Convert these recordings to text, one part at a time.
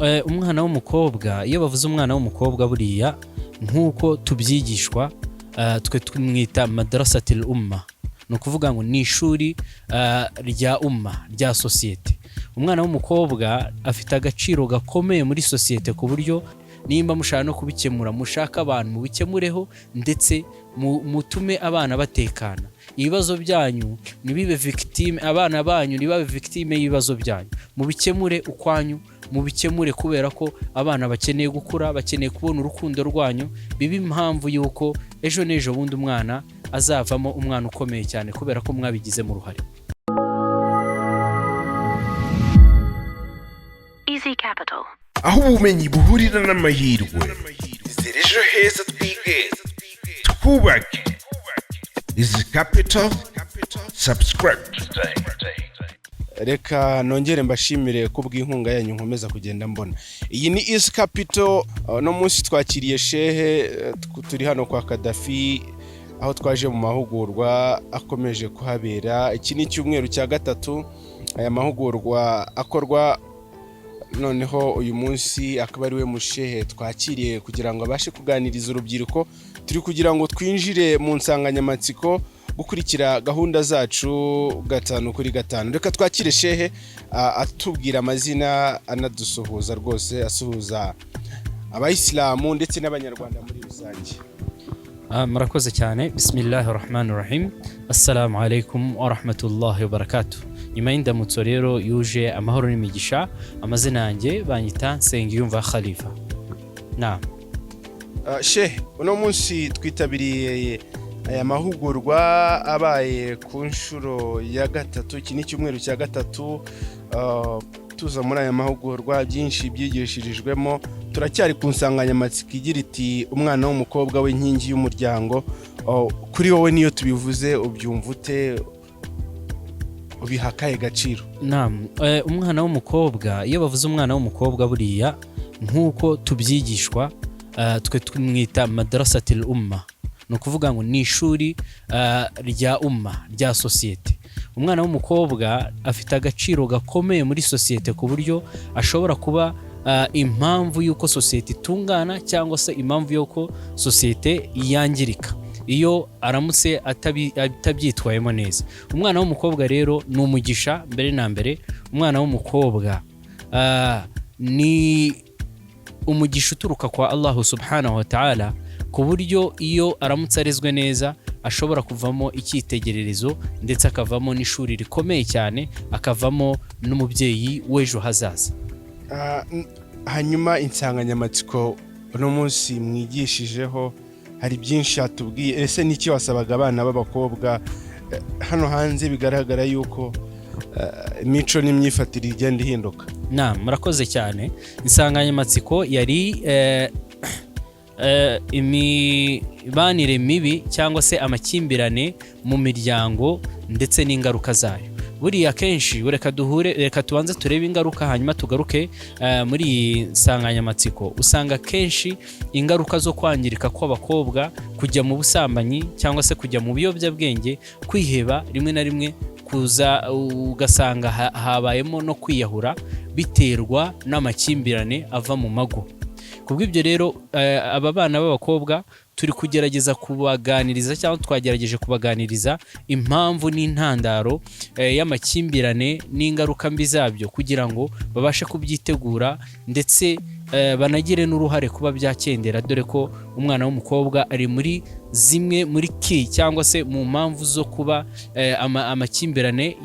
Umwana w'umukobwa, iyo bavuze umwana w'umukobwa, buriya nk'uko tubyigishwa, twe tumwita madrasatil umma, ni ukuvuga ngo ni ishuri rya umma, rya sosiyete. Umwana w'umukobwa afite agaciro gakomeye muri sosiyete, ku buryo nimba mushaka no kubikemura, mushaka abantu mubikemureho, ndetse mutume abana batekana. Ibibazo byanyu ntibibe victime, abana banyu ntibabe victime y'ibibazo byanyu. Mubikemure ukwanyu, mubikemure kubera ko abana bakeneye gukura, bakeneye kubona urukundo rwanyu, bibe impamvu y'uko ejo n'ejo bundi umwana azavamo umwana ukomeye cyane kubera ko mwabigizemo uruhare. Easy Capital. Aho ubumenyi buhurira n'amahirwe. Zera ejo heza, twige, twubake. Easy Capital, subscribe today. Reka nongere mbashimire ku bw'inkunga yanyu nkomeza kugenda mbona. Iyi ni Easy Capital. Uno munsi twakiriye shehe, turi hano kwa Kadafi, aho twaje mu mahugurwa akomeje kuhabera. Iki ni icyumweru cya gatatu aya mahugurwa akorwa. Noneho uyu munsi akaba ari we mushehe twakiriye kugira ngo abashe kuganiriza urubyiruko. Turi kugira ngo twinjire mu nsanganyamatsiko, gukurikira gahunda zacu gatanu kuri gatanu. Reka twakire shehe, atubwira amazina, anadusuhuza rwose, asuhuza abayisilamu ndetse n'Abanyarwanda muri rusange. Murakoze cyane. Bismillahi rahmani rahim. Assalamu alaikum wa rahmatullahi wa barakatuh. Nyuma y'indamutso rero yuje amahoro n'imigisha, amazina yanjye banyita Nsengiyumva Khalifa. Naam. Shehe, uno munsi twitabiriye aya mahugurwa abaye ku nshuro ya gatatu. Iki ni icyumweru cya gatatu tuza muri aya mahugurwa. Byinshi byigishirijwemo. Turacyari ku nsanganyamatsiko igira iti: "Umwana w'umukobwa w'inkingi y'umuryango." Oh, kuri wowe niyo tubivuze ubyumva ute? Ubiha akahe gaciro? Naam. Umwana w'umukobwa, iyo bavuze umwana w'umukobwa, buriya nk'uko tubyigishwa, twe tumwita madrasatil umma, ni ukuvuga ngo ni ishuri rya umma, rya sosiyete. Umwana w'umukobwa afite agaciro gakomeye muri sosiyete, ku buryo ashobora kuba impamvu y'uko sosiyete itungana cyangwa se impamvu y'uko sosiyete yangirika iyo aramutse atabyitwayemo neza. Umwana w'umukobwa rero ni umugisha mbere na mbere. Umwana w'umukobwa ni umugisha uturuka kwa Allahu subhanahu wa ta'ala, ku buryo iyo aramutse arezwe neza ashobora kuvamo icyitegererezo, ndetse akavamo n'ishuri rikomeye cyane, akavamo n'umubyeyi w'ejo hazaza. Hanyuma insanganyamatsiko uno munsi mwigishijeho, hari byinshi hatubwiye. Ese n'iki wasabaga abana b'abakobwa? Hano hanze bigaragara yuko imico n'imyifatire igenda ihinduka. Na murakoze cyane. Insanganyamatsiko yari imibanire mibi cyangwa se amakimbirane mu miryango ndetse n'ingaruka zayo. Buriya akenshi, reka duhure, reka tubanze turebe ingaruka, hanyuma tugaruke muri iyi nsanganyamatsiko. Usanga akenshi ingaruka zo kwangirika kw'abakobwa, kujya mu busambanyi cyangwa se kujya mu biyobyabwenge, kwiheba, rimwe na rimwe kuza ugasanga habayemo no kwiyahura, biterwa n'amakimbirane ava mu mago. Kubw'ibyo rero, aba bana b'abakobwa turi kugerageza kubaganiriza, cyangwa twagerageje kubaganiriza impamvu n'intandaro y'amakimbirane n'ingaruka mbi zabyo, kugira ngo babashe kubyitegura, ndetse banagire n'uruhare kuba byakendera, dore ko umwana w'umukobwa ari muri zimwe muri ki cyangwa se mu mpamvu zo kuba amakimbirane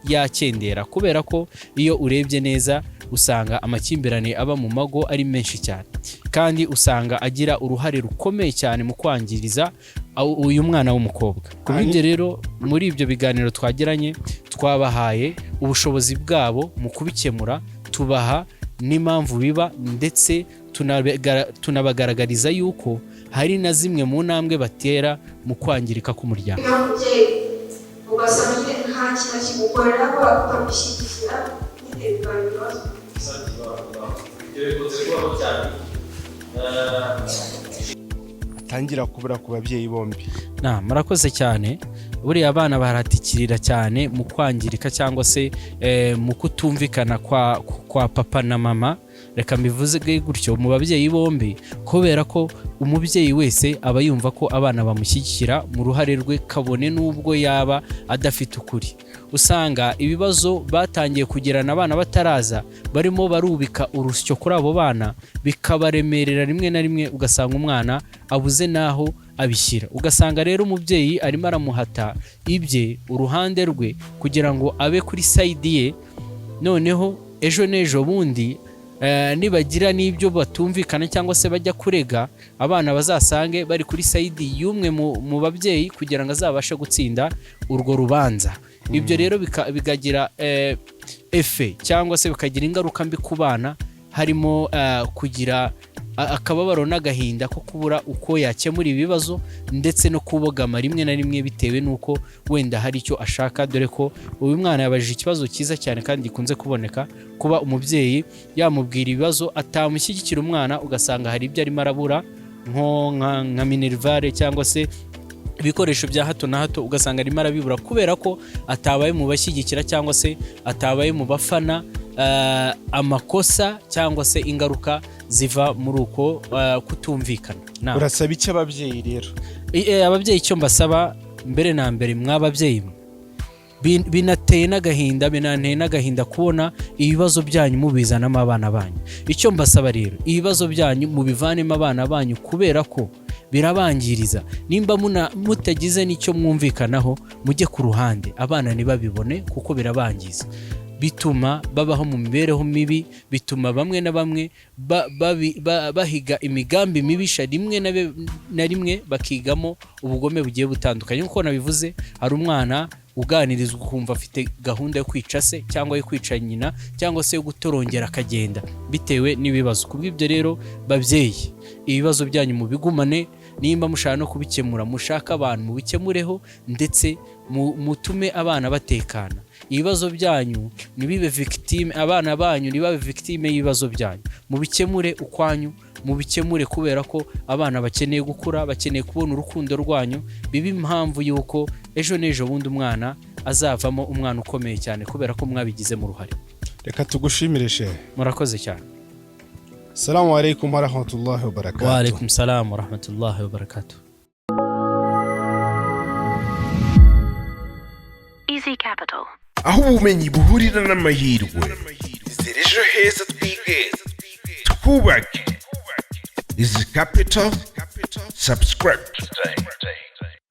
yakendera, kubera ko iyo urebye neza usanga amakimbirane aba mu mago ari menshi cyane, kandi usanga agira uruhare rukomeye cyane mu kwangiriza uyu mwana w'umukobwa. Ku bw'ibyo rero, muri ibyo biganiro twagiranye, twabahaye ubushobozi bwabo mu kubikemura, tubaha n'impamvu biba, ndetse tunabagaragariza yuko hari na zimwe mu ntambwe batera mu kwangirika k'umuryango. Umubyeyi ugasanga nyine nta kintu akigukorera kubera ko utagushyigikira, nyine bikaba ibibazo. Ibyo bikunze kubaho cyane. Atangira kubura ku babyeyi bombi. Na murakoze cyane. Buriya abana baratikirira cyane mu kwangirika cyangwa se mu kutumvikana kwa papa na mama. Reka mbivuze gutyo, mu babyeyi bombi, kubera ko umubyeyi wese aba yumva ko abana bamushyigikira mu ruhare rwe, kabone n'ubwo yaba adafite ukuri. Usanga ibibazo batangiye kugirana abana bataraza, barimo barubika urusyo kuri abo bana, bikabaremerera. Rimwe na rimwe ugasanga umwana abuze n'aho abishyira. Ugasanga rero umubyeyi arimo aramuhata ibye, uruhande rwe, kugira ngo abe kuri side ye. Noneho ejo n'ejo bundi nibagira n'ibyo batumvikana cyangwa se bajya kurega abana, bazasange bari kuri side y'umwe mu babyeyi kugira ngo azabashe gutsinda urwo rubanza. Ibyo rero bikagira effet cyangwa se bikagira ingaruka mbi ku bana, harimo kugira akababaro n'agahinda ko kubura uko yakemura ibibazo, ndetse no kubogama rimwe na rimwe bitewe n'uko wenda hari icyo ashaka. Dore ko uyu mwana yabajije ikibazo cyiza cyane kandi gikunze kuboneka, kuba umubyeyi yamubwira ibibazo atamushyigikira umwana, ugasanga hari ibyo arimo arabura nko nka minerval cyangwa se ibikoresho bya hato na hato, ugasanga arimo arabibura kubera ko atabaye mu bashyigikira cyangwa se atabaye mu bafana amakosa cyangwa se ingaruka ziva muri uko kutumvikana. Urasaba iki ababyeyi rero? Ababyeyi icyo mbasaba mbere na mbere, mw'ababyeyi mwe, binateye n'agahinda, binanteye n'agahinda kubona ibibazo byanyu mubizanamo abana banyu. Icyo mbasaba rero, ibibazo byanyu mubivanemo abana banyu, kubera ko birabangiriza. Nimba mutagize n'icyo mwumvikanaho, mujye ku ruhande, abana ntibabibone, kuko birabangiza, bituma babaho mu mibereho mibi, bituma bamwe na bamwe bahiga imigambi mibisha, rimwe na rimwe bakigamo ubugome bugiye butandukanye. Nk'uko nabivuze, hari umwana uganirizwa ukumva afite gahunda yo kwica se cyangwa yo kwica nyina cyangwa se yo gutorongera akagenda bitewe n'ibibazo. Ku bw'ibyo rero, babyeyi, ibibazo byanyu mubigumane. Nimba mushaka no kubikemura, mushake abantu mubikemureho, ndetse mutume abana batekana. Ibibazo byanyu ntibibe victime, abana banyu ntibabe victime y'ibibazo byanyu. Mubikemure ukwanyu, mubikemure, kubera ko abana bakeneye gukura, bakeneye kubona urukundo rwanyu. Bibe impamvu y'uko ejo n'ejo bundi umwana azavamo umwana ukomeye cyane, kubera ko mwabigizemo uruhare. Reka tugushimire, shehe. Murakoze cyane. Salamu alaikum warahmatullahi wabarakatuh. Wa alaikum salam wa rahmatullahi wa barakatuh. Easy Capital. Aho ubumenyi buhurira n'amahirwe. Izere ejo heza, twige, twubake. Izi Capital, subscribe today.